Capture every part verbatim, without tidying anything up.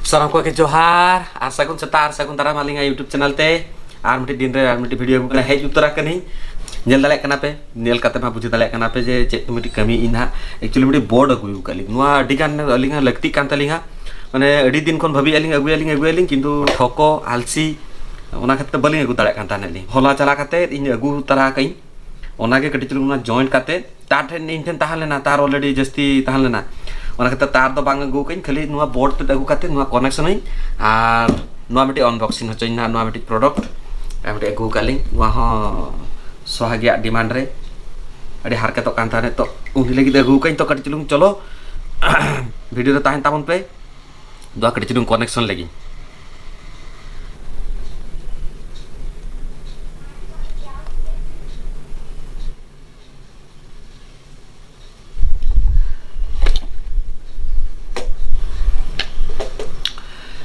ᱥᱟᱱᱟᱢ ᱠᱚᱜᱮ ᱡᱚᱦᱟᱨ ᱟᱨ ᱥᱟᱹᱜᱩᱱ ᱥᱮᱛᱟᱜ ᱟᱨ ᱥᱟᱹᱜᱩᱱ ᱫᱟᱨᱟᱢ ᱟᱹᱞᱤᱧᱟᱜ YouTube ᱪᱮᱱᱮᱞ ᱛᱮ ᱟᱨ ᱢᱤᱫᱴᱤᱡ ᱫᱤᱱ ᱨᱮ ᱟᱨ ᱢᱤᱫᱴᱤᱡ ᱵᱷᱤᱰᱤᱭᱳ ᱟᱹᱜᱩ ᱠᱟᱱᱟ᱾ ᱦᱮᱡ ᱩᱛᱟᱹᱨ ᱟᱠᱟᱱᱟᱹᱧ, ᱧᱮᱞ ᱫᱟᱲᱮᱭᱟᱜ ᱠᱟᱱᱟ ᱯᱮ, ᱧᱮᱞ ᱠᱟᱛᱮ ᱢᱟ ᱵᱩᱡᱷᱟᱹᱣ ᱫᱟᱲᱮᱭᱟᱜ ᱠᱟᱱᱟ ᱯᱮ ᱡᱮ ᱪᱮᱫ ᱠᱚ ᱢᱤᱫᱴᱤᱡ ᱠᱟᱹᱢᱤ ᱤᱧ ᱱᱟᱦᱟᱜ᱾ Actually ᱢᱤᱫᱴᱤᱡ ᱵᱳᱨᱰ ᱟᱹᱜᱩ ᱟᱠᱟᱫ ᱞᱤᱧ, ᱱᱚᱣᱟ ᱟᱹᱰᱤ ᱜᱟᱱ ᱟᱹᱞᱤᱧᱟᱜ ᱞᱟᱹᱠᱛᱤᱜ ᱠᱟᱱ ᱛᱟᱹᱞᱤᱧᱟ, ᱢᱟᱱᱮ ᱟᱹᱰᱤ ᱫᱤᱱ ᱠᱷᱚᱱ ᱵᱷᱟᱹᱵᱤᱭᱮᱫ ᱞᱤᱧ ᱟᱹᱜᱩᱭᱟᱞᱤᱧ ᱟᱹᱜᱩᱭᱟᱞᱤᱧ, ᱠᱤᱱᱛᱩ ᱴᱷᱚᱠᱚ ᱟᱞᱥᱤ ᱚᱱᱟ ᱠᱷᱟᱹᱛᱤᱨ ᱛᱮ ᱵᱟᱹᱞᱤᱧ ᱟᱹᱜᱩ ᱫᱟᱲᱮᱭᱟᱜ ᱠᱟᱱ ᱛᱟᱦᱮᱸᱫ ᱞᱤᱧ᱾ ᱦᱚᱞᱟ ᱪᱟᱞᱟᱣ ᱠᱟᱛᱮ ᱤᱧ ᱟᱹᱜᱩ ᱛᱟᱨᱟ ᱟᱠᱟᱫ ᱤᱧ, ᱚᱱᱟᱜᱮ ᱠᱟᱹᱴᱤᱡ ᱪᱩᱞᱩᱝ ᱚᱱᱟ ᱡᱚᱭᱮᱱᱴ ᱠᱟᱛᱮ ᱛᱟᱨ ᱴᱷᱮᱱ ᱤᱧ ᱴᱷᱮᱱ ᱛᱟᱦᱮᱸ ᱞᱮᱱᱟ, ᱛᱟᱨ already ᱡᱟᱹᱥᱛᱤ ᱛᱟᱦᱮᱸ ᱞᱮᱱᱟ, ᱚᱱᱟ ᱠᱷᱟᱹᱛᱤᱨ ᱛᱟᱨ ᱫᱚ ᱵᱟᱝ ᱟᱹᱜᱩ ᱠᱟᱹᱧ, ᱠᱷᱟᱹᱞᱤ ᱱᱚᱣᱟ ᱵᱳᱨᱰ ᱛᱮᱫ ᱟᱹᱜᱩ ᱠᱟᱛᱮ ᱱᱚᱣᱟ ᱠᱚᱱᱮᱠᱥᱚᱱ ᱟᱹᱧ᱾ ᱟᱨ ᱱᱚᱣᱟ ᱢᱤᱫᱴᱤᱡ ᱟᱱᱵᱚᱠᱥᱤᱝ ᱦᱚᱪᱚᱧ ᱱᱟᱦᱟᱜ, ᱱᱚᱣᱟ ᱢᱤᱫᱴᱤᱡ ᱯᱨᱚᱰᱟᱠᱴ ᱟᱨ ᱢᱤᱫᱴᱤᱡ ᱟᱹᱜᱩ ᱠᱟᱜ ᱞᱤᱧ, ᱱᱚᱣᱟ ᱦᱚᱸ ᱥᱚᱦᱟᱜᱤᱭᱟᱜ ᱰᱤᱢᱟᱱᱰ ᱨᱮ ᱟᱹᱰᱤ ᱦᱟᱨᱠᱮᱛᱚᱜ ᱠᱟᱱ ᱛᱟᱦᱮᱸᱫ, ᱛᱚ ᱩᱱᱤ ᱞᱟᱹᱜᱤᱫ ᱟᱹᱜᱩ ᱠᱟᱹᱧ᱾ ᱛᱚ ᱠᱟᱹᱴᱤᱡ ᱪᱩᱞᱩᱝ ᱪᱚᱞᱚ ᱵᱷᱤᱰᱤᱭᱳ ᱨᱮ ᱛᱟᱦᱮᱱ ᱛᱟᱵᱚᱱ ᱯᱮ, ᱱᱚᱣᱟ ᱠᱟᱹᱴᱤᱡ ᱪᱩᱞᱩᱝ ᱠᱚᱱᱮᱠᱥᱚᱱ ᱞᱟᱹᱜᱤᱫ᱾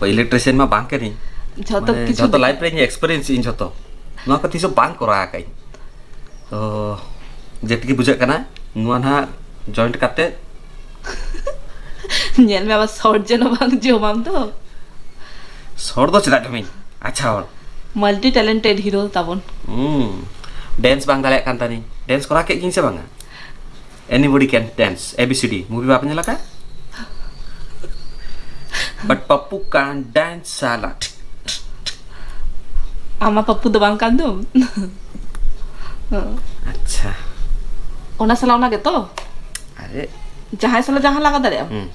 ᱤᱞᱮᱠᱴᱨᱤᱥᱤᱭᱟᱱ ᱢᱟ ᱵᱟᱝ ᱠᱟᱹᱱᱟᱹᱧ, ᱡᱷᱚᱛᱚ ᱢᱟᱱᱮ ᱠᱤᱪᱷᱩ ᱡᱷᱚᱛᱚ ᱫᱤᱠ ᱞᱟᱭᱤᱯᱷ ᱨᱮ ᱤᱧ ᱮᱠᱥᱯᱮᱨᱤᱭᱮᱱᱥ, ᱤᱧ ᱡᱷᱚᱛᱚ ᱱᱚᱣᱟ ᱠᱚ ᱛᱤᱥ ᱦᱚᱸ ᱵᱟᱝ ᱠᱚᱨᱟᱣ ᱟᱠᱟᱫᱟᱹᱧ᱾ ᱛᱚ ᱡᱮᱴᱩᱠᱩ ᱵᱩᱡᱷᱟᱹᱜ ᱠᱟᱱᱟ, ᱱᱚᱣᱟ ᱱᱟᱦᱟᱜ ᱡᱚᱭᱮᱱᱴ ᱠᱟᱛᱮ ᱧᱮᱞ ᱢᱮ, ᱟᱵᱟᱨ ᱥᱚᱨᱴ ᱡᱮᱱᱚ ᱵᱟᱝ ᱡᱚᱢᱟᱢ ᱛᱚ᱾ ᱥᱚᱨᱴ ᱫᱚ ᱪᱮᱫᱟᱜ ᱡᱚᱢᱤᱧ? ᱟᱪᱪᱷᱟ, ᱦᱚᱲ ᱢᱟᱞᱴᱤ ᱴᱮᱞᱮᱱᱴᱮᱰ ᱦᱤᱨᱳ ᱛᱟᱵᱚᱱ᱾ ᱦᱩᱸ, ᱰᱮᱱᱥ ᱵᱟᱝ ᱫᱟᱲᱮᱭᱟᱜ ᱠᱟᱱ ᱛᱟᱹᱞᱤᱧ᱾ ᱰᱮᱱᱥ ᱠᱚᱨᱟᱣ ᱠᱮᱫ ᱜᱤᱧ ᱥᱮ ᱵᱟᱝᱟ? Anybody can dance, A B C D movie ᱵᱟᱯᱮ ᱧᱮᱞ ᱟᱠᱟᱫ? But ᱯᱟᱯᱯᱩ can dance ᱥᱟᱞᱟ᱾ ᱟᱢ ᱢᱟ ᱯᱟᱯᱯᱩ ᱫᱚ ᱵᱟᱝ ᱠᱟᱱ ᱫᱚᱢ᱾ ᱟᱪᱪᱷᱟ᱾ ᱚᱱᱟ ᱥᱟᱞᱟ ᱚᱱᱟ ᱜᱮᱛᱚ? ᱟᱨᱮ᱾ ᱡᱟᱦᱟᱸᱭ ᱥᱟᱞᱟ ᱡᱟᱦᱟᱸ ᱞᱟᱜᱟᱣ ᱫᱟᱲᱮᱭᱟᱜᱼᱟ᱾ ᱦᱩᱸ᱾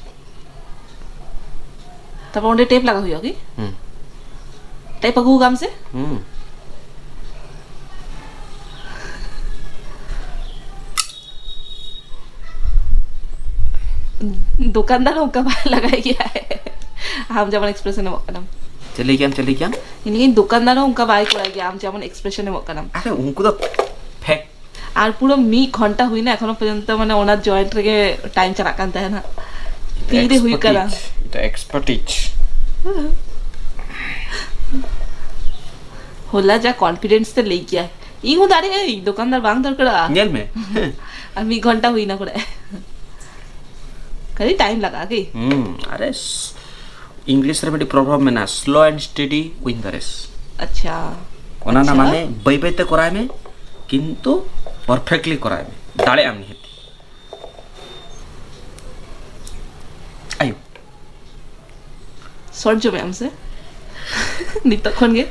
ᱛᱟᱨᱯᱚᱨ ᱚᱸᱰᱮ ᱴᱮᱯ ᱞᱟᱜᱟᱣ ᱦᱩᱭᱩᱜᱼᱟ ᱠᱤ? ᱦᱩᱸ᱾ ᱴᱮᱯ ᱟᱹᱜᱩ ᱠᱟᱜ ᱟᱢ ᱥᱮ? ᱦᱩᱸ᱾ ᱫᱚᱠᱟᱱᱫᱟᱨ ᱚᱱᱠᱟ ᱵᱟᱭ ᱞᱟᱜᱟᱭ ᱜᱮᱭᱟ᱾ ᱟᱢ ᱡᱮᱢᱚᱱ ᱮᱠᱥᱯᱨᱮᱥᱚᱱ ᱮᱢᱚᱜ ᱠᱟᱱᱟᱢ᱾ ᱪᱮᱫ ᱞᱟᱹᱭ ᱠᱮᱜᱼᱟᱢ, ᱪᱮᱫ ᱞᱟᱹᱭ ᱠᱮᱜᱼᱟᱢ? ᱤᱧ ᱞᱟᱹᱭᱟᱹᱧ, ᱫᱚᱠᱟᱱᱫᱟᱨ ᱦᱚᱸ ᱚᱱᱠᱟ ᱵᱟᱭ ᱠᱚᱨᱟᱭ ᱜᱮᱭᱟ, ᱟᱢ ᱡᱮᱢᱚᱱ ᱮᱠᱥᱯᱨᱮᱥᱚᱱ ᱮᱢᱚᱜ ᱠᱟᱱᱟᱢ᱾ ᱟᱨᱮ, ᱩᱱᱠᱩ ᱫᱚ ᱯᱷᱮᱠ᱾ ᱟᱨ ᱯᱩᱨᱟᱹ ᱢᱤᱫ ᱜᱷᱚᱱᱴᱟ ᱦᱩᱭᱱᱟ, ᱮᱠᱷᱚᱱᱳ ᱯᱚᱨᱡᱚᱱᱛᱚ ᱢᱟᱱᱮ ᱚᱱᱟ ᱡᱚᱭᱮᱱᱴ ᱨᱮᱜᱮ ᱴᱟᱭᱤᱢ ᱪᱟᱞᱟᱜ ᱠᱟᱱ ᱛᱟᱦᱮᱱᱟ᱾ ᱛᱤᱨᱮ ᱦᱩᱭᱩᱜ ᱠᱟᱱᱟ? Expertise, ᱮᱴᱟ ᱮᱠᱥᱯᱟᱨᱴᱤᱡᱽ᱾ ᱦᱚᱞᱟ ᱡᱟ ᱠᱚᱱᱯᱷᱤᱰᱮᱱᱥ ᱛᱮ ᱞᱟᱹᱭ ᱠᱮᱭᱟᱭ, ᱤᱧ ᱦᱚᱸ ᱫᱟᱲᱮᱭᱟᱜ ᱟᱹᱧ, ᱫᱚᱠᱟᱱᱫᱟᱨ ᱵᱟᱝ ᱫᱚᱨᱠᱟᱨᱚᱜᱼᱟ᱾ ᱧᱮᱞ ᱢᱮ᱾ ᱟᱨ ᱢᱤᱫ ᱜᱷᱚᱱᱴᱟ ᱦᱩᱭᱱᱟ ᱠᱚᱨᱮ᱾ ᱠᱷᱟᱹᱞᱤ ᱴᱟᱭᱤᱢ ᱞᱟᱜᱟᱜᱼᱟ ᱠᱤ? ᱦᱩᱸ, ᱟᱨᱮ ᱥ-, ᱤᱝᱞᱤᱥ ᱨᱮ ᱢᱤᱫᱴᱤᱡ ᱯᱨᱚᱵᱷᱟᱵᱽ ᱢᱮᱱᱟᱜᱼᱟ, slow and steady win the race᱾ ᱟᱪᱪᱷᱟ᱾ ᱚᱱᱟ ᱨᱮᱱᱟᱜ ᱟᱪᱪᱷᱟ᱾ ᱢᱟᱱᱮ ᱵᱟᱹᱭ ᱵᱟᱹᱭ ᱛᱮ ᱠᱚᱨᱟᱣ ᱢᱮ, ᱠᱤᱱᱛᱩ ᱯᱟᱨᱯᱷᱮᱠᱴᱞᱤ ᱠᱚᱨᱟᱣ ᱢᱮ, ᱫᱟᱲᱮᱭᱟᱜ ᱟᱢ ᱱᱤᱦᱟᱹᱛ᱾ ᱟᱭᱳ᱾ ᱥᱚᱨᱴ ᱡᱚᱢᱮᱫ ᱟᱢ ᱥᱮ? ᱱᱤᱛᱚᱜ ᱠᱷᱚᱱ ᱜᱮ᱾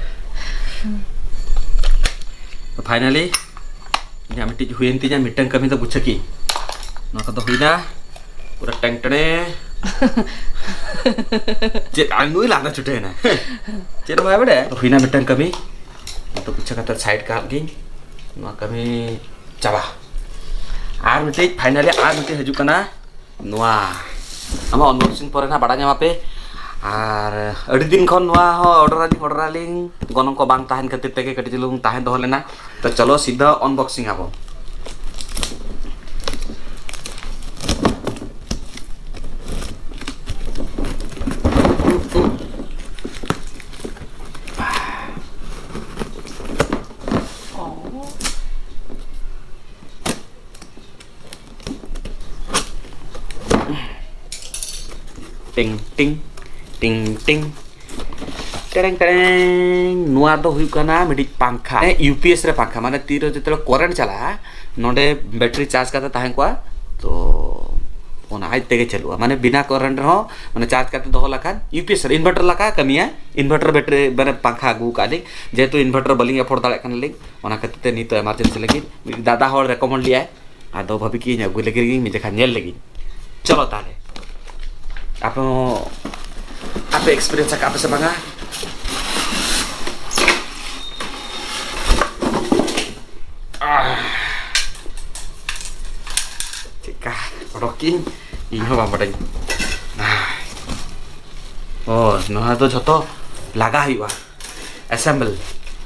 ᱯᱷᱟᱭᱱᱟᱞᱤ ᱤᱧᱟᱹᱜ ᱢᱤᱫᱴᱤᱡ ᱦᱩᱭᱮᱱ ᱛᱤᱧᱟ, ᱢᱤᱫᱴᱟᱝ ᱠᱟᱹᱢᱤ ᱫᱚ ᱵᱩᱡᱷᱟᱹᱣ ᱠᱤ᱾ ᱱᱚᱣᱟ ᱠᱚᱫᱚ ᱦᱩᱭᱱᱟ ᱯᱩᱨᱟᱹ ᱴᱮᱝ ᱴᱮᱲᱮ᱾ ᱪᱮᱫ ᱟᱨ ᱱᱩᱭ ᱞᱟᱸᱫᱟ ᱪᱷᱩᱴᱟᱹᱣᱮᱱᱟ᱾ ᱪᱮᱫ ᱦᱚᱸ ᱵᱟᱭ ᱵᱟᱲᱟᱭᱟ᱾ ᱦᱩᱭᱱᱟ ᱢᱤᱫᱴᱟᱝ ᱠᱟᱹᱢᱤ, ᱱᱤᱛᱚᱜ ᱯᱩᱪᱷᱟᱹ ᱠᱟᱛᱮ ᱥᱟᱭᱤᱰ ᱠᱟᱜ ᱜᱤᱧ᱾ ᱱᱚᱣᱟ ᱠᱟᱹᱢᱤ ᱪᱟᱵᱟ᱾ ᱟᱨ ᱢᱤᱫᱴᱤᱡ, ᱯᱷᱟᱭᱱᱟᱞᱤ ᱟᱨ ᱢᱤᱫᱴᱤᱡ ᱦᱤᱡᱩᱜ ᱠᱟᱱᱟ᱾ ᱱᱚᱣᱟ ᱟᱢᱟᱜ ᱟᱱᱵᱚᱠᱥᱤᱝ ᱯᱚᱨᱮ ᱱᱟᱦᱟᱜ ᱵᱟᱲᱟᱭ ᱧᱟᱢᱟᱯᱮ᱾ ᱟᱨ ᱟᱹᱰᱤ ᱫᱤᱱ ᱠᱷᱚᱱ ᱱᱚᱣᱟ ᱦᱚᱸ ᱚᱰᱟᱨ ᱟᱹᱞᱤᱧ, ᱚᱰᱟᱨ ᱟᱹᱞᱤᱧ, ᱜᱚᱱᱚᱝ ᱠᱚ ᱵᱟᱝ ᱛᱟᱦᱮᱱ ᱠᱷᱟᱹᱛᱤᱨ ᱛᱮᱜᱮ ᱠᱟᱹᱴᱤᱡ ᱪᱩᱞᱩᱝ ᱛᱟᱦᱮᱸ ᱫᱚᱦᱚ ᱞᱮᱱᱟ᱾ ᱛᱚ ᱪᱚᱞᱚ ᱥᱤᱫᱷᱟᱹ ᱟᱱᱵᱚᱠᱥᱤᱝ ᱟᱵᱚ᱾ ᱴᱤᱝ ᱴᱤᱝ, ᱴᱤᱝ ᱴᱤᱝ, ᱴᱮᱲᱮᱝ ᱴᱮᱲᱮᱝ᱾ ᱱᱚᱣᱟ ᱫᱚ ᱦᱩᱭᱩᱜ ᱠᱟᱱᱟ ᱢᱤᱫᱴᱤᱡ ᱯᱟᱝᱠᱷᱟ, ᱤᱭᱩ ᱯᱤ ᱮᱥ ᱨᱮ ᱯᱟᱝᱠᱷᱟ, ᱢᱟᱱᱮ ᱛᱤᱨᱮ ᱡᱚᱛᱚ ᱠᱚᱨᱮᱱᱴ ᱪᱟᱞᱟᱜᱼᱟ, ᱱᱚᱰᱮ ᱵᱮᱴᱨᱤ ᱪᱟᱨᱡᱽ ᱠᱟᱛᱮ ᱛᱟᱦᱮᱸ ᱠᱚᱜᱼᱟ, ᱛᱚ ᱚᱱᱟ ᱟᱡ ᱛᱮᱜᱮ ᱪᱟᱹᱞᱩᱜᱼᱟ, ᱢᱟᱱᱮ ᱵᱤᱱᱟ ᱠᱚᱨᱮᱱᱴ ᱨᱮᱦᱚᱸ, ᱢᱟᱱᱮ ᱪᱟᱨᱡᱽ ᱠᱟᱛᱮ ᱫᱚᱦᱚ ᱞᱮᱠᱷᱟᱱ ᱤᱭᱩ ᱯᱤ ᱮᱥ ᱨᱮ ᱤᱱᱵᱷᱟᱨᱴᱟᱨ ᱞᱮᱠᱟ ᱠᱟᱹᱢᱤᱭᱟ᱾ ᱤᱱᱵᱷᱟᱨᱴᱟᱨ ᱵᱮᱴᱨᱤ, ᱢᱟᱱᱮ ᱯᱟᱝᱠᱷᱟ ᱟᱹᱜᱩ ᱠᱟᱜᱼᱟ ᱞᱤᱧ, ᱡᱮᱦᱮᱛᱩ ᱤᱱᱵᱷᱟᱨᱴᱟᱨ ᱵᱟᱹᱞᱤᱧ ᱮᱯᱷᱳᱨᱰ ᱫᱟᱲᱮᱭᱟᱜ ᱠᱟᱱᱟ ᱞᱤᱧ, ᱚᱱᱟ ᱠᱷᱟᱹᱛᱤᱨ ᱛᱮ ᱱᱤᱛᱚᱜ ᱮᱢᱟᱨᱡᱮᱱᱥᱤ ᱞᱟᱹᱜᱤᱫ ᱢᱤᱫ ᱫᱟᱫᱟ ᱦᱚᱲ ᱨᱮᱠᱚᱢᱮᱱᱰ ᱞᱮᱜᱼᱟᱭ, ᱟᱫᱚ ᱵᱷᱟᱵᱤ ᱠᱤᱧ ᱟᱹᱜᱩ ᱞᱮᱜᱮ ᱞᱤᱧ, ᱢᱤᱫ ᱡᱚᱠᱷᱟ ᱧᱮᱞ ᱞᱮᱜᱤᱧ᱾ ᱪᱚᱞᱚ ᱛᱟᱦᱞᱮ, ᱟᱯᱮ ᱦᱚᱸ, ᱟᱯᱮ ᱮᱠᱥᱯᱤᱨᱤᱭᱮᱱᱥ ᱟᱠᱟᱫ ᱯᱮ ᱥᱮ ᱵᱟᱝᱟ? ᱟᱦ, ᱪᱮᱫᱠᱟ ᱚᱰᱚᱠ ᱠᱤᱧ, ᱤᱧ ᱦᱚᱸ ᱵᱟᱝ ᱵᱟᱰᱟᱭ᱾ ᱟᱦ, ᱚ, ᱱᱚᱣᱟ ᱫᱚ ᱡᱷᱚᱛᱚ ᱞᱟᱜᱟ ᱦᱩᱭᱩᱜᱼᱟ᱾ ᱮᱥᱮᱢᱵᱮᱞ᱾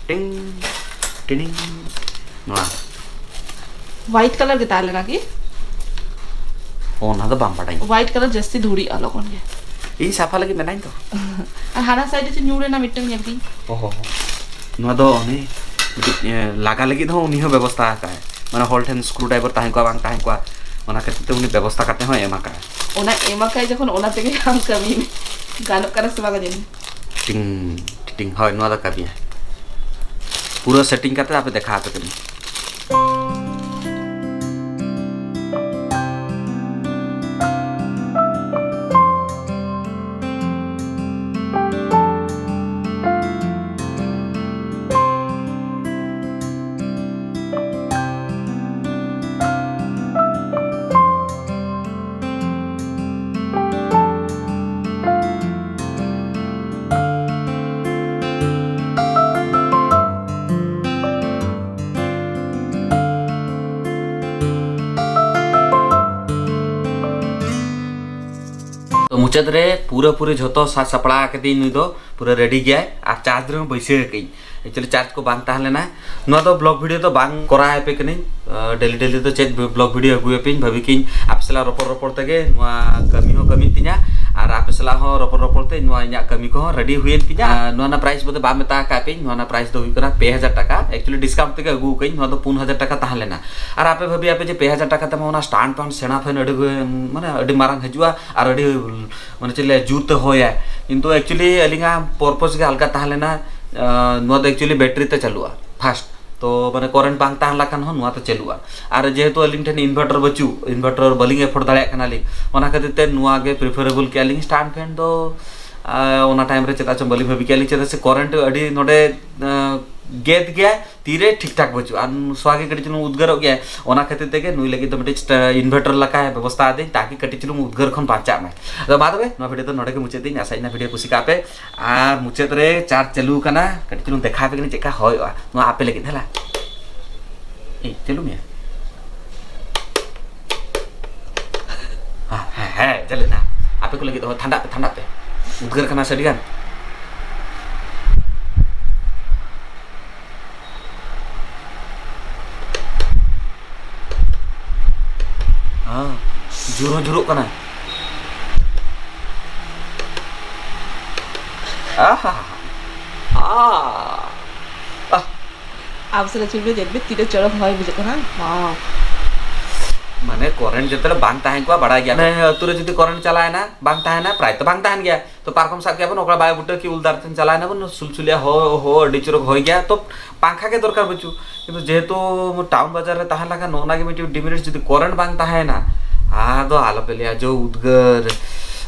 ᱴᱤᱝ, ᱴᱤᱱᱤᱝ᱾ ᱱᱚᱣᱟ᱾ ᱦᱣᱟᱭᱤᱴ ᱠᱟᱞᱟᱨ ᱜᱮ ᱛᱟᱦᱮᱸ ᱞᱮᱱᱟ ᱠᱤ? ᱚᱱᱟ ᱫᱚ ᱵᱟᱝ ᱵᱟᱰᱟᱭ᱾ ᱦᱣᱟᱭᱤᱴ ᱠᱟᱞᱟᱨ ᱡᱟᱹᱥᱛᱤ ᱫᱷᱩᱲᱤᱜᱼᱟ ᱞᱚᱜᱚᱱ ᱜᱮ᱾ ᱤᱧ ᱥᱟᱯᱷᱟ ᱞᱟᱹᱜᱤᱫ ᱢᱮᱱᱟᱧ ᱛᱚ᱾ ᱟᱨ ᱦᱟᱱᱟ ᱥᱟᱭᱤᱰ ᱨᱮ ᱪᱮᱫ ᱧᱩᱨ ᱮᱱᱟ ᱢᱤᱫᱴᱟᱝ, ᱧᱮᱞ ᱠᱤᱧ᱾ ᱚ ᱦᱚ ᱦᱚ᱾ ᱱᱚᱣᱟ ᱫᱚ ᱩᱱᱤ ᱢᱤᱫᱴᱤᱡ, ᱮ, ᱞᱟᱜᱟ ᱞᱟᱹᱜᱤᱫ ᱦᱚᱸ ᱩᱱᱤ ᱦᱚᱸ ᱵᱮᱵᱚᱥᱛᱷᱟ ᱟᱠᱟᱫᱟᱭ᱾ ᱢᱟᱱᱮ ᱦᱚᱲ ᱴᱷᱮᱱ ᱥᱠᱨᱩ ᱰᱨᱟᱭᱵᱷᱟᱨ ᱛᱟᱦᱮᱸ ᱠᱚᱜᱼᱟ ᱵᱟᱝ ᱛᱟᱦᱮᱸ ᱠᱚᱜᱼᱟ, ᱚᱱᱟ ᱠᱷᱟᱹᱛᱤᱨ ᱛᱮ ᱩᱱᱤ ᱵᱮᱵᱚᱥᱛᱷᱟ ᱠᱟᱛᱮ ᱦᱚᱸᱭ ᱮᱢ ᱟᱠᱟᱫᱼᱟ᱾ ᱚᱱᱟ ᱮᱢ ᱟᱠᱟᱭ ᱡᱚᱠᱷᱚᱱ, ᱚᱱᱟ ᱛᱮᱜᱮ ᱟᱢ ᱠᱟᱹᱢᱤ ᱢᱮ᱾ ᱜᱟᱱᱚᱜ ᱠᱟᱱᱟ ᱥᱮ ᱵᱟᱝ ᱡᱟᱹᱱᱤᱡ᱾ ᱴᱤᱝ, ᱴᱤᱝ, ᱦᱳᱭ, ᱱᱚᱣᱟ ᱫᱚ ᱠᱟᱹᱢᱤᱭᱟ᱾ ᱯᱩᱨᱟᱹ setting ᱠᱟᱛᱮ ᱟᱯᱮ ᱫᱮᱠᱷᱟᱣ ᱟᱯᱮ ᱠᱟᱹᱱᱟᱹᱧ᱾ ᱛᱚ, ᱢᱩᱪᱟᱹᱫ ᱨᱮ ᱯᱩᱨᱟᱹ ᱯᱩᱨᱤ ᱡᱷᱚᱛᱚ ᱥᱟᱡᱽ ᱥᱟᱯᱲᱟᱣ ᱠᱟᱛᱮᱧ, ᱱᱩᱭ ᱫᱚ ᱯᱩᱨᱟᱹ ready ᱜᱮᱭᱟᱭ ᱟᱨ charge ᱨᱮᱦᱚᱸ ᱵᱟᱹᱭᱥᱟᱹᱣ ᱟᱠᱟᱫᱟᱹᱧ᱾ Actually, charge ᱠᱚ ᱵᱟᱝ ᱛᱟᱦᱮᱸ ᱞᱮᱱᱟ᱾ ᱱᱚᱣᱟ ᱫᱚ vlog video ᱫᱚ ᱵᱟᱝ ᱠᱚᱨᱟᱣ ᱟᱯᱮ ᱠᱟᱹᱱᱟᱹᱧ᱾ ᱟᱸ, daily daily ᱫᱚ ᱪᱮᱫ vlog video ᱟᱹᱜᱩᱭᱟᱯᱮᱧ, ᱵᱷᱟᱹᱵᱤ ᱠᱤᱧ ᱟᱯᱮ ᱥᱟᱞᱟᱜ ᱨᱚᱯᱚᱲ ᱨᱚᱯᱚᱲ ᱛᱮᱜᱮ ᱱᱚᱣᱟ ᱠᱟᱹᱢᱤ ᱦᱚᱸ ᱠᱟᱹᱢᱤᱜ ᱛᱤᱧᱟ ᱟᱨ ᱟᱯᱮ ᱥᱟᱞᱟᱜ ᱦᱚᱸ ᱨᱚᱯᱚᱲ ᱨᱚᱯᱚᱲ ᱛᱮ ᱱᱚᱣᱟ ᱤᱧᱟᱹᱜ ᱠᱟᱹᱢᱤ ᱠᱚᱦᱚᱸ ready ᱦᱩᱭᱮᱱ ᱛᱤᱧᱟ᱾ ᱟᱨ ᱱᱚᱣᱟ ᱨᱮᱱᱟᱜ price ᱵᱚᱞᱮ ᱵᱟᱝ ᱢᱮᱛᱟ ᱟᱠᱟᱫ ᱯᱮᱭᱟᱧ, ᱱᱚᱣᱟ ᱨᱮᱱᱟᱜ price ᱫᱚ ᱦᱩᱭᱩᱜ ᱠᱟᱱᱟ ᱯᱮ ᱦᱟᱡᱟᱨ ᱴᱟᱠᱟ᱾ Actually, discount ᱛᱮᱜᱮ ᱟᱹᱜᱩ ᱟᱠᱟᱫᱟᱹᱧ, ᱱᱚᱣᱟ ᱫᱚ ᱯᱩᱱ ᱦᱟᱡᱟᱨ ᱴᱟᱠᱟ ᱛᱟᱦᱮᱸ ᱞᱮᱱᱟ᱾ ᱟᱨ ᱟᱯᱮ ᱵᱷᱟᱹᱵᱤ ᱟᱯᱮ ᱡᱮ ᱯᱮ ᱦᱟᱡᱟᱨ ᱴᱟᱠᱟ ᱛᱮᱢᱟ ᱚᱱᱟ stand ᱯᱷᱮᱱ ᱥᱮᱬᱟ ᱯᱷᱮᱱ ᱟᱹᱰᱤ ᱜᱮ, ᱢᱟᱱᱮ, ᱟᱹᱰᱤ ᱢᱟᱨᱟᱝ ᱦᱤᱡᱩᱜᱼᱟ ᱟᱨ ᱟᱹᱰᱤ, ᱢᱟᱱᱮ, ᱪᱮᱫ ᱞᱟᱹᱭᱟ, ᱡᱳᱨ ᱛᱮ ᱦᱚᱭᱟᱭ᱾ ᱠᱤᱱᱛᱩ actually ᱟᱹᱞᱤᱧᱟᱜ purpose ᱜᱮ ᱟᱞᱜᱟ ᱛᱟᱦᱮᱸ ᱞᱮᱱᱟ᱾ ᱟᱸ, ᱱᱚᱣᱟ ᱫᱚ actually battery ᱛᱮ ᱪᱟᱹᱞᱩᱜᱼᱟ first᱾ ᱛᱚ, ᱢᱟᱱᱮ, current ᱵᱟᱝ ᱛᱟᱦᱮᱸ ᱞᱮᱠᱷᱟᱱ ᱦᱚᱸ ᱱᱚᱣᱟ ᱛᱮ ᱪᱟᱹᱞᱩᱜᱼᱟ᱾ ᱟᱨ ᱡᱮᱦᱮᱛᱩ ᱟᱹᱞᱤᱧ ᱴᱷᱮᱱ inverter ᱵᱟᱹᱪᱩᱜ, inverter ᱵᱟᱹᱞᱤᱧ afford ᱫᱟᱲᱮᱭᱟᱜ ᱠᱟᱱᱟᱞᱤᱧ, ᱚᱱᱟ ᱠᱷᱟᱹᱛᱤᱨ ᱛᱮ ᱱᱚᱣᱟ ᱜᱮ preferable ᱠᱮᱜᱼᱟ ᱞᱤᱧ᱾ Stand ᱯᱷᱮᱱ ᱫᱚ, ᱟᱸ, ᱚᱱᱟ time ᱨᱮ ᱪᱮᱫᱟᱜ ᱪᱚᱝ ᱵᱟᱹᱞᱤᱧ ᱵᱷᱟᱹᱵᱤ ᱠᱮᱜᱼᱟ ᱞᱤᱧ, ᱪᱮᱫᱟᱜ ᱥᱮ current ᱟᱹᱰᱤ ᱱᱚᱰᱮ, ᱟᱸ, ᱜᱮᱫ ᱜᱮᱭᱟᱭ, ᱛᱤᱨᱮ ᱴᱷᱤᱠ ᱴᱷᱟᱠ ᱵᱟᱹᱪᱩᱜᱼᱟ᱾ ᱟᱨ ᱥᱚᱣᱟ ᱜᱮ ᱠᱟᱹᱴᱤᱡ ᱪᱩᱞᱩᱝ ᱩᱫᱽᱜᱟᱹᱨᱚᱜ ᱜᱮᱭᱟᱭ, ᱚᱱᱟ ᱠᱷᱟᱹᱛᱤᱨ ᱛᱮᱜᱮ ᱱᱩᱭ ᱞᱟᱹᱜᱤᱫ ᱫᱚ ᱢᱤᱫᱴᱤᱡ ᱥᱴᱟ-, inverter ᱞᱮᱠᱟ ᱵᱮᱵᱚᱥᱛᱷᱟ ᱟᱹᱫᱟᱹᱧ, ᱛᱟᱠᱤ ᱠᱟᱹᱴᱤᱡ ᱪᱩᱞᱩᱝ ᱩᱫᱽᱜᱟᱹᱨ ᱠᱷᱚᱱ ᱵᱟᱧᱪᱟᱜ ᱢᱟᱭ᱾ ᱟᱫᱚ ᱢᱟ ᱛᱚᱵᱮ, ᱱᱚᱣᱟ video ᱫᱚ ᱱᱚᱰᱮ ᱜᱮ ᱢᱩᱪᱟᱹᱫ ᱫᱟᱹᱧ᱾ ᱟᱥᱟᱭᱟᱹᱧ ᱱᱚᱣᱟ video ᱠᱩᱥᱤ ᱠᱟᱜ ᱯᱮ᱾ ᱟᱨ ᱢᱩᱪᱟᱹᱫ ᱨᱮ charge ᱪᱟᱹᱞᱩ ᱟᱠᱟᱱᱟ, ᱠᱟᱹᱴᱤᱡ ᱪᱩᱞᱩᱝ ᱫᱮᱠᱷᱟᱣ ᱟᱯᱮ ᱠᱟᱹᱱᱟᱹᱧ ᱪᱮᱫ ᱞᱮᱠᱟ ᱦᱚᱭᱚᱜᱼᱟ ᱱᱚᱣᱟ ᱟᱯᱮ ᱞᱟᱹᱜᱤᱫ, ᱦᱮᱞᱟ᱾ ᱮᱭ, ᱪᱟᱹᱞᱩ ᱢᱮᱭᱟ᱾ ᱦᱮᱸ, ᱦᱮᱸ, ᱦᱮᱸ, ᱪᱟᱹᱞᱩᱜ ᱱᱟ᱾ ᱟᱯᱮ ᱠᱚ ᱞᱟᱹᱜᱤᱫ ᱫᱚ ᱛᱷᱟᱱᱰᱟᱜ ᱯᱮ, ᱛᱷᱟᱱᱰᱟᱜ ᱯᱮ᱾ ᱩᱫᱽᱜᱟᱹᱨ ᱠᱟᱱᱟ ᱥᱮ ᱟᱹᱰᱤ ᱜᱟᱱ? ᱦᱮᱸ, ᱡᱳᱨ ᱦᱚᱸ ᱡᱳᱨᱚᱜ ᱠᱟᱱᱟ᱾ ᱟᱦᱟ᱾ ᱟ᱾ ᱟᱦ᱾ ᱟᱢ ᱥᱟᱞᱟᱜ ᱪᱩᱞᱦᱟᱹ ᱧᱮᱞ ᱢᱮ, ᱛᱤᱱᱟᱹᱜ ᱪᱚᱨᱚᱠ ᱦᱚᱭ ᱵᱩᱡᱷᱟᱹᱜ ᱠᱟᱱᱟ᱾ Wow᱾ ᱢᱟᱱᱮ ᱠᱚᱨᱮᱱᱴ ᱡᱚᱛᱚ ᱵᱟᱝ ᱛᱟᱦᱮᱸ ᱠᱚᱜᱼᱟ, ᱵᱟᱲᱟᱭ ᱜᱮᱭᱟ᱾ ᱢᱟᱱᱮ ᱟᱹᱛᱩ ᱨᱮ ᱡᱩᱫᱤ ᱠᱚᱨᱮᱱᱴ ᱪᱟᱞᱟᱣᱮᱱᱟ, ᱵᱟᱝ ᱛᱟᱦᱮᱱᱟ, ᱯᱨᱟᱭ ᱛᱚ ᱵᱟᱝ ᱛᱟᱦᱮᱱ ᱜᱮᱭᱟ᱾ ᱛᱚ ᱯᱟᱨᱠᱚᱢ ᱥᱟᱵ ᱠᱮᱜᱼᱟ ᱵᱚᱱ, ᱚᱠᱟ ᱵᱟᱭ ᱵᱩᱴᱟᱹ ᱠᱤ ᱩᱞ ᱫᱟᱨᱮ ᱴᱷᱮᱱ ᱪᱟᱞᱟᱣᱮᱱᱟ ᱵᱚᱱ, ᱥᱩᱞᱥᱩᱞᱤᱭᱟ ᱦᱚ-, ᱦᱚ-, ᱟᱹᱰᱤ ᱪᱚᱨᱚᱠ ᱦᱚᱭ ᱜᱮᱭᱟ, ᱛᱚ ᱯᱟᱝᱠᱷᱟ ᱜᱮ ᱫᱚᱨᱠᱟᱨ ᱵᱟᱹᱪᱩᱜ᱾ ᱠᱤᱱᱛᱩ ᱡᱮᱦᱮᱛᱩ ᱴᱟᱣᱩᱱ ᱵᱟᱡᱟᱨ ᱨᱮ ᱛᱟᱦᱮᱸ ᱞᱮᱠᱷᱟᱱ ᱱᱚᱜᱼᱚ ᱱᱟ ᱜᱮ ᱢᱤᱫᱴᱤᱡ ᱰᱤᱢᱮᱨᱤᱴ, ᱡᱩᱫᱤ ᱠᱚᱨᱮᱱᱴ ᱵᱟᱝ ᱛᱟᱦᱮᱸᱭᱮᱱᱟ, ᱟᱫᱚ ᱟᱞᱚᱯᱮ ᱞᱟᱹᱭᱟ, ᱡᱚ ᱩᱫᱽᱜᱟᱹᱨ᱾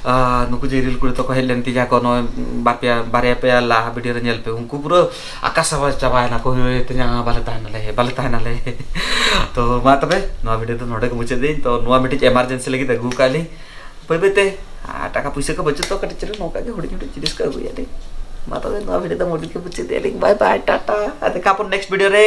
ᱟᱨ ᱱᱩᱠᱩ ᱡᱮ ᱨᱤᱞ ᱠᱩᱲᱤ ᱛᱟᱠᱚ ᱦᱮᱡ ᱞᱮᱱ ᱛᱤᱧᱟ ᱠᱚ, ᱱᱚᱜᱼᱚᱭ ᱵᱟᱨ ᱯᱮᱭᱟ, ᱵᱟᱨᱭᱟ ᱯᱮᱭᱟ ᱞᱟᱦᱟ ᱵᱷᱤᱰᱤᱭᱳ ᱨᱮ ᱧᱮᱞ ᱯᱮ, ᱩᱱᱠᱩ ᱯᱩᱨᱟᱹ ᱟᱠᱟᱥ ᱟᱵᱟᱥ ᱪᱟᱵᱟᱭᱮᱱᱟ ᱠᱚ, "ᱦᱳᱭ ᱛᱮᱧᱟ, ᱵᱟᱞᱮ ᱛᱟᱦᱮᱱᱟᱞᱮ, ᱵᱟᱞᱮ ᱛᱟᱦᱮᱱᱟᱞᱮ᱾" ᱛᱚ ᱢᱟ ᱛᱚᱵᱮ, ᱱᱚᱣᱟ ᱵᱷᱤᱰᱤᱭᱳ ᱫᱚ ᱱᱚᱰᱮ ᱜᱮ ᱢᱩᱪᱟᱹᱫ ᱫᱟᱹᱧ᱾ ᱛᱚ ᱱᱚᱣᱟ ᱢᱤᱫᱴᱤᱡ ᱮᱢᱟᱨᱡᱮᱱᱥᱤ ᱞᱟᱹᱜᱤᱫ ᱟᱹᱜᱩ ᱟᱠᱟᱫ ᱞᱤᱧ ᱵᱟᱹᱭ ᱵᱟᱹᱭᱛᱮ᱾ ᱟᱨ ᱴᱟᱠᱟ ᱯᱩᱭᱥᱟᱹ ᱠᱚ ᱵᱟᱹᱪᱩᱜ ᱛᱚ, ᱠᱟᱹᱴᱤᱡ ᱪᱩᱞᱩᱝ ᱱᱚᱝᱠᱟ ᱜᱮ ᱦᱩᱰᱤᱧ ᱦᱩᱰᱤᱧ ᱡᱤᱱᱤᱥ ᱠᱚ ᱟᱹᱜᱩᱭᱟ ᱞᱤᱧ᱾ ᱢᱟ ᱛᱚᱵᱮ, ᱱᱚᱣᱟ ᱵᱷᱤᱰᱤᱭᱳ ᱫᱚ ᱱᱚᱰᱮ ᱜᱮ ᱢᱩᱪᱟᱹᱫ ᱞᱤᱧ᱾ ᱵᱟᱭ ᱵᱟᱭ, ᱴᱟᱴᱟ᱾ ᱟᱨ ᱫᱮᱠᱷᱟ ᱵᱚᱱ ᱱᱮᱠᱥᱴ ᱵᱷᱤᱰᱤᱭᱳ ᱨᱮ᱾